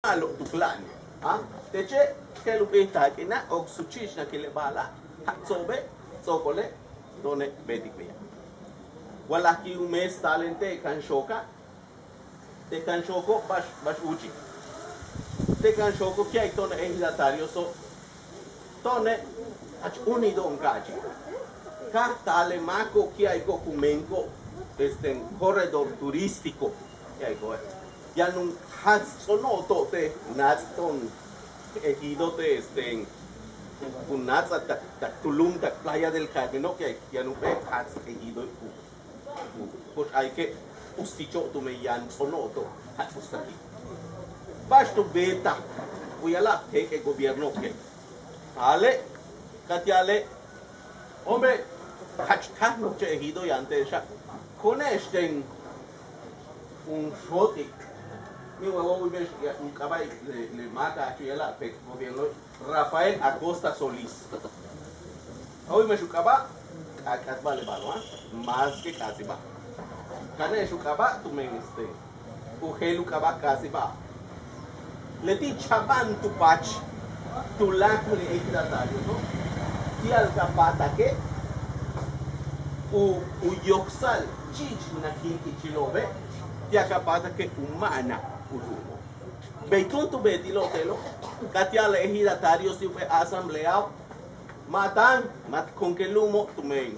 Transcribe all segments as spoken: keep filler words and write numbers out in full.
ma'alob tukla'an. Teche' je'el u bej taak'ina' ok suchi'ixnakil le ba'ala', ja' tso'obe', ts'o'okole', to'one' beetik beya'. Walakil u mees taalen te' kan xooka', te' kan xooko' ba'ax ba'ax úuchik. Te' kan xooko' ki'a'ik to'one' ejidatario so', to'one' jach unido'on ka'achik. Ka'aj taal le máako' ki'a'iko' ku meentiko'ob este corredor turístico ki'a'iko'e'. Yaan u jaats ts'ono'ob to' te' naats' to'on ejido te' este ku naats' tak tak tu lu'um tak Playa del Carmeno' ki'a'ik yaan u bej jaats ejido ku ku ko'ox a'alike' usticho'ob tumen yaan ts'ono'ob to' jaats ustakil. Ba'ax tu beetaj u ya'ala'al je'el gobierno que aale' ka ti' aale' hombre jach táaj nojoch ejido yaan te'exa'. Ko'one'ex ten junxóotik mi wa wa u be'ex u k'aaba'e' le máak a jach u ya'ala'al je'el gobierno Rafael Acosta Solís. A u mex u k'aaba' k'ak'atba'al le ba'alo', más que k'aasiba'al. Kane'ex u k'aaba' tumen este u jeel u k'aaba' k'aasiba'al. Leti' chaba'an tu paach tuláakal le ejidatarioso' ti'al ka páatake' u u yoksa'al chi'ichilnakil ichilo'obe' ti'al ka páatake' u ma'anal u lu'umo'. Bey túun tu beetilo'ob te'elo', ka ti' a'al le ejidatarios ti' jump'éel asambleao', ma' táan ma' t konke lu'umo' tumen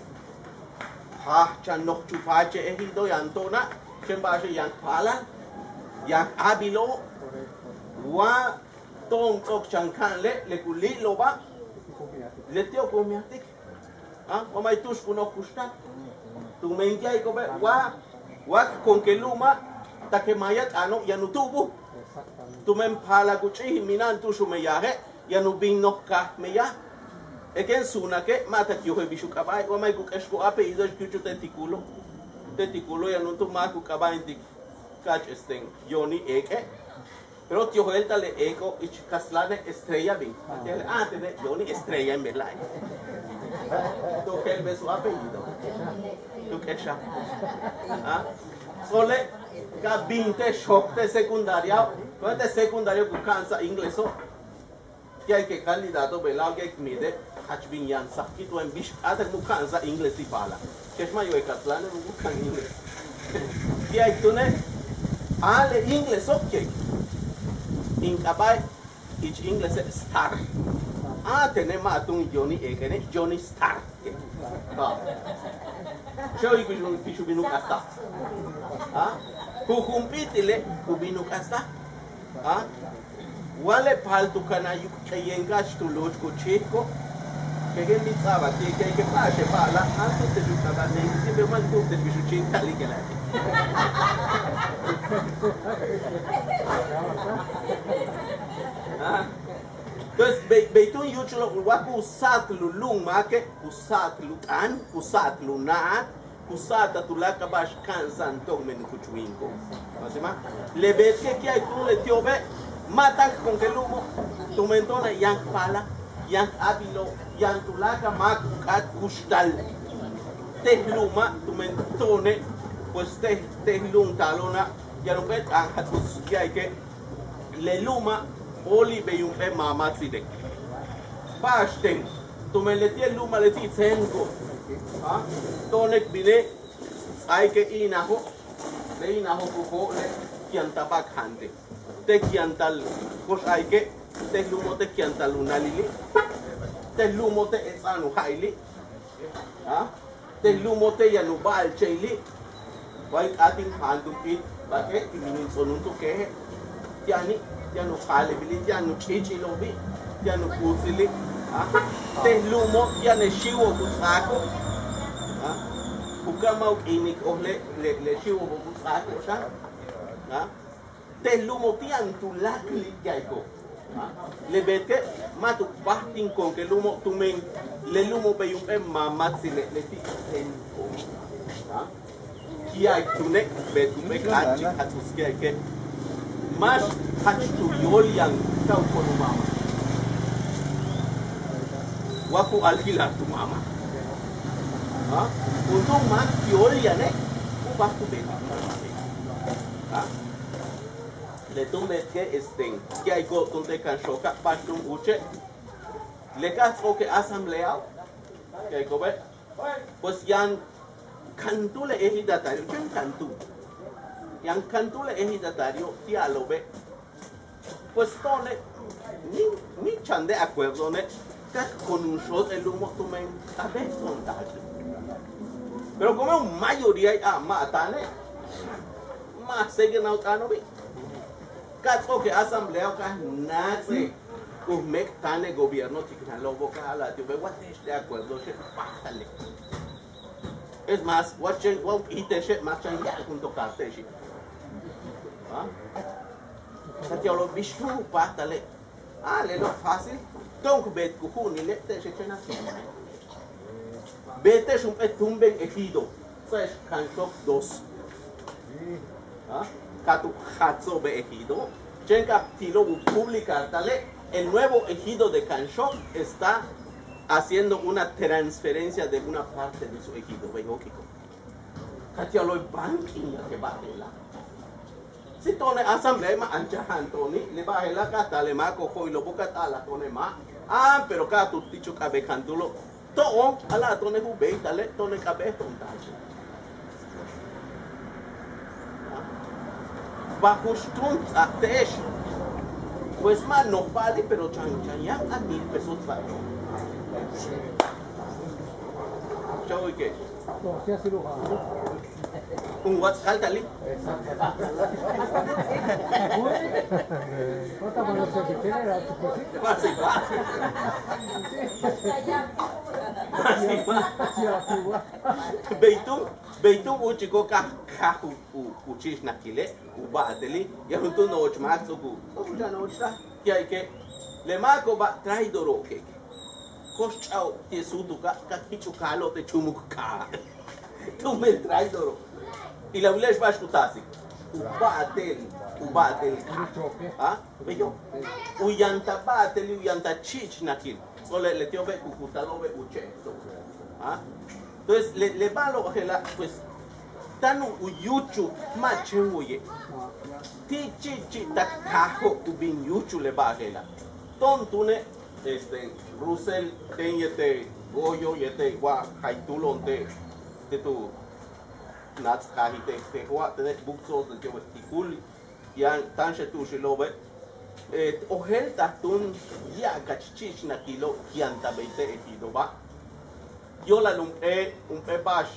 jach chan nojoch u paach ejido yaan to'ona', chéen ba'axe' yaan k paalal, yaan k a'abilo'ob, wa to'on ts'o'ok chan ka'anale' le ku li'ilo'oba', leti'o' ku jmiajtik. Wa ma' tu'ux ku noj kuxtal tumen ki'a'iko'obe' wa wa k konke lu'uma' tak le maaya t'aano' yaan u tu'ubul tumen paalak u ch'íij mina'an tu'ux u meyaje' yaan u bin noj kaaj meyaj. Kéen suunake' ma' tak yojel bix u k'aaba'e' wa ma' ku k'exik u apellido ku yúuchul te' tikulo', te' tikulo' yaan juntúul máak u k'aaba'intik ka'ach este Johnny Eek'e'. Pero ti' yojel ta le Eek'o' ich kastlane' Estrella bin. Áantene' Johnny Estrella in bejla'e'. Tu je'elbes u apellido tu k'exaj. Ts'o'ole' ka bin te' xok te' secundariao', pero te' secundariao' ku ka'ansa'al ingleso'. Ki'a'ike' candidato bejla'e' ki'a'ik mide' jach bin yaan sakil tumen bix k'áat u ka'ansa'al inglés ti' paalal. Kex ma' yojel kastlane' u ka'an inglés. Ki'a'ik túune' a le ingleso' ki'a'ik in k'aaba'e' ich inglese' star. Áantene' ma' túun Johnny Eek'ene' Johnny Star. Xóoyik bix u bin u k'astal. Jujump'íitile' ku bin u k'astal. Wa le paal tu kanaj yuk k'eyéen ka'ach tu lúuch ku chíijko'. Kéen mi ts'a'abal ti' kéen ke ba'axe' ba'ala' a tu'ubte'ex u k'aaba'e' ti' siempre ma' tu'ubte'ex bix u chíij ka'alik yela'e'. Entonces bey bey túun yúuchulo' wa ku sa'atal u lu'um máake', ku sa'atal u t'aan, ku sa'atal u na'at, ku sa'atal tuláakal ba'ax ka'ansa'an to'on men u kuch wíiniko'. Le beetike' ki'a'ik túun leti'obe' ma' táan k konke lu'umo' tumen to'ona' yaan k paalal, yaan k a'abilo'ob, yaan tuláakal máak u k'áat kuxtal te' j lu'uma' tumen to'one' pues te' te' j lu'umtaalo'ona' yaan jump'éel t'aan jats'uts ki'a'ike' le lu'uma' óoli' bey jump'éel maamatsile'. Ba'axten tumen leti'e' lu'uma' leti' tséenko' to'one' k bine' ts'áaike' i'inajo', le i'inajo' ku jóok'le' ki'antal ba'ax k jaantej te' ki'antal ko'ox a'alike' te' lu'umo' te' ki'antal u nalili', te' lu'umo' te' etsa'an u ja'ili'. Te' lu'umo' te' yaan u ba'alche'ili'. Wa in k'áat in jaant u p'íit ba'axe' kin bin in ts'oon juntúul keje'. Ti'ani' ti'an u ja'ale'ili', ti'an u ch'i'ichilo'obi', ti'an u kuutsili'. Te' lu'umo' ti'an le xíiwo'ob u ts'aako'. Ku ka'aj ma' u k'iinik ojle' le xíiwo'ob u ts'aako' xan. Te' lu'umo' ti'an tuláakali' ya'ayko'. Le beetike' ma' tu páajtik in konke lu'umo' tumen le lu'umo' bey jump'éel maamatsile' leti' tséenko'. Ki'a'ik túune' beetik jump'éel k'áatchi' jats'uts ki'a'ike' máax jach tu yóol yaan ka u ko'ol u maama'. Wa ku alquilar tu maama'. Juntúul máak yóol yane' ku páajtal u beetik u maama'. Le túun beetike' este ki'ayko'ob túun te' Kanxoka' ba'ax túun úuche', le ka ts'o'oke' asambleao' ki'ayko'obe', pues yaan kantúul le ejidatario', chéen kantúul, yaan kantúul le ejidatario' ti'alo'obe'. Pues to'one' ni' ni' chan de acuerdone' ka k konuxo'ots le lu'umo' tumen k'a'abéet to'on taak. Pero como u mayoría a ma' a táane' ma' a seguir u t'aano'obi'. Ka ts'o'oke' asambleao' ka náats'e' u méek' táan le gobierno tiknalo'obo' ka a'al ti'obe' wa te'ex de acuerdo xe' páajtale'. Es más wa chéen wa u p'íite'exe' ma' chan ya'al junto' carte'exi'. Ka ti'alo'ob bix túun u páajtale'. Ah, lelo' fácil. To'on k beetik u ju'unile' te'exe' chéen a beete'ex jump'éel túumben ejido, ts'a'ex Kanxok dos. Ka tu jatso'obe' ejido, chéen ka tilo'ob u publicartale', el nuevo ejido de Kanxok está haciendo una transferencia de una parte de su ejido. Bey jóok'iko'. Ka ti'alo'ob ba'ank'in ya ke ba'al je'ela'. Si to'one' asambleao' ma' anchaja'an to'oni', le ba'al je'ela' ka taal le máako'ob jo'olo'obo' ka taal to'one' ma'. Ah, pero ka tu ti'ob k'a'abéet kantúulo'. To'on a'al to'one' u béeytale' to'one' k'a'abéet to'on taak. Bajux túun ts'a'ab te'ex. Pues ma' noj ba'ali' pero chan chan yaan a mil pesos ts'a'ab. Cha'o'ike'. Jun wats' kaaltali'. Bey túun bey túun úuchiko' ka j- ka j- u- u chíichnakkile' u ba'ateli' yaan juntúul nojoch máak ts'o'ok u ts'o'ok u chan nojoch táaj. Ki'ayke' le máako'oba' traidoro'ob keek. Ko'ox ch'a'ob ti' le súutuka' ka k bich' u kaalo'ob te' chúumuk k'aaj. Tumen traidoro'ob. Y la wile'ex ba'ax ku taasik u ba'atel u ba'atel k'aaj. Beyo'. U yantal ba'ateli' u yantal chíichnakkil. Ts'o'ole' leti'obe' ku kutalo'obe' u che'ej. Entonces le le ba'alo'ob je'ela' pues táan u yúuchul ma' chéen woye'. Ti' chi' chi' tak kaajo' ku bin yúuchul le ba'al je'ela'. To'on túune' este Rusel teen yéetel Goyo yéetel wa jaytúulo'on te' te' tu náats'kaaji' te' te' wa tene' buk tso'ots leti'obe' ti' kúul yaan táanxel tu'uxilo'obe'. Ojéeltaj túun ya'abkach chíichnakilo'ob ki'antal bey te' ejidoba'. Yo'olal jump'éel jump'éel ba'ax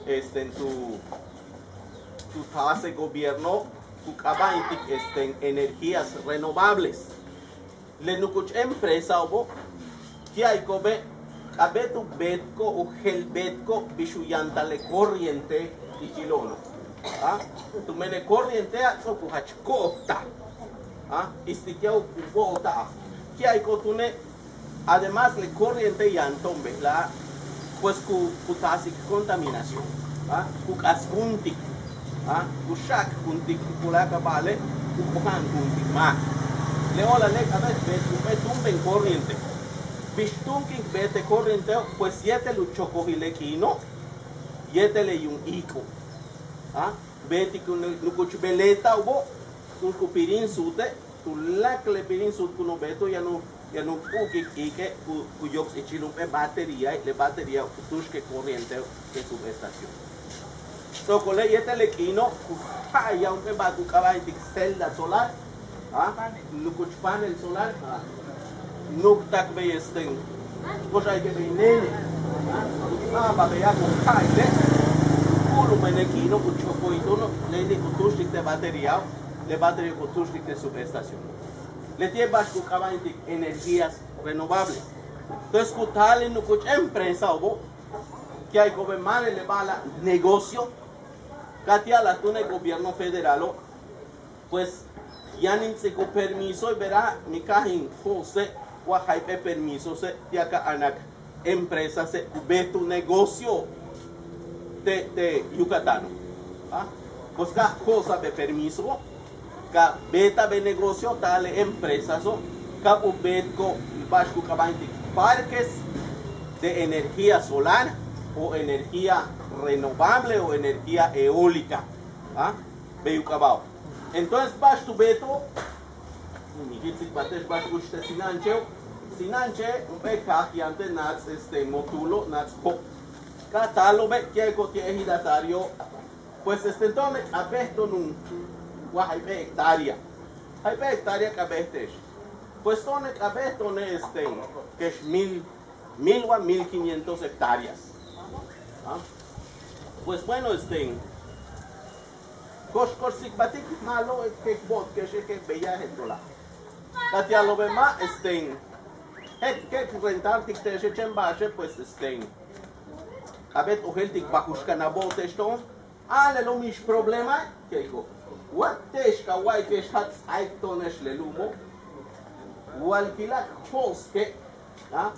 este tu tu taasik gobierno ku k'aaba'intik este energías renovables. Le nukuch empresao'obo' ki'ayko'obe' k'a'abéet u beetko'ob u jeel beetko'ob bix u yantal le corriente ichilo'ono'. Tumen le corrientea' ts'o'ok u jach ko'otaj. Istikiaj u bo'otaj. Ki'ayko'ob túune' además le corriente yaan to'on bejla'a' pues ku ku taasik contaminación. Ku k'askúuntik. Ku xa'akjuntik tuláakal ba'ale' ku k'oja'anjuntik máak. Le óolale' k'a'abéet beetik jump'éel túumben corriente. Bix túun kin k beet le corrienteo' pues yéetel u chokojil le k'iino' yéetel le yuum iik'o'. Beetik u nukuch beel leetao'obo' tu'ux ku pirin suute'. Tuláakal le pirin suut ku nu'un beeto' yaan u yaan u p'u'ukik iik'e' ku ku yoks ichil jump'éel bateríai'. Le bateríao' ku túuxik le corrienteo' te' subestación. Ts'o'okole' yéetel le k'iino' ku ja'ayaj jump'éel ba'al ku k'aaba'intik celda solar. Nukuch panel solar. Nuuktak bey este ko'ox a'alike' bey nene'. Ku ts'a'abal beya' ku ja'ayile' ku'ul u men le k'iino' ku chokojil túuno' leti' ku túuxtik te' bateríao'. Le bateríao' ku túuxtik te' subestación. Leti'e' ba'ax ku k'aaba'intik energías renovables. Entonces ku taal le nukuch empresao'obo' ki'ayko'obe' máanil le ba'ala' negocio. Ka ti'alaj túune' gobierno federalo' pues yaan in ts'ik u permisoe' bera' mi ka'aj in jo'ose' wa jayp'éel permisoe' ti'al ka anak empresase' ku beet u negocio te' te' Yucatano'. Pues ka jo'osa'ab le permiso ka beeta'ab le negocio taal le empresaso' ka'aj u beetko'ob ba'ax ku k'aaba'intik parques de energía solar o energía renovable o energía eólica. Bey u k'aaba'o'. Entonces ba'ax tu beeto'ob, in wikil tsikbalte'ex ba'ax u'uch te' sinanche'o'. Sinanche' jump'éel kaaj yaan te' naats', este, motulo', naats' ko'. Ka taalo'obe' ti'e' ko' ti' ejidatario'ob. Pues este, to'one' k'a'abéet to'on wa jayp'éel hectárea. Jayp'éel hectárea k'a'abéet te'ex. Pues to'one' k'a'abéet to'one', este, kex mil, mil wa mil quinientos hectáreas. Pues bueno, este, ko'ox ko'ox tsikbaltik ma'alob k bo'otke'exe' k beyaj je'el to'ola'. Ka ti' alo'obe' ma', este, je'el k rentartik te'exe' chéen ba'axe', pues este, k'a'abéet u jeeltik bajux kan a bo'ote'ex to'on. A lelo' mix problema, ke'iko'. Wa te'ex ka wa'alike'ex jats'a'ik to'one'ex le lu'umo', walkila' k jo'osike', a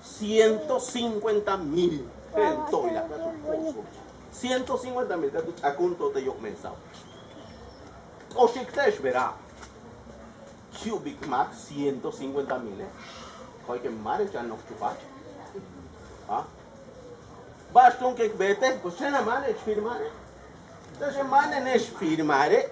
ciento cincuenta mil. Je'el to'oyla' ka tu jo'oso'. Ciento cincuenta mil ka tu t'akun to'on te' yo'omesao'. K'oxik te'ex bera'. Ku bik máak ciento cincuenta mile'. Ko'ike' máanech a noj chupach. Ba'ax túun k beete', pues chéen a máanech firmare'. Te'exe' máanene'ex firmare'.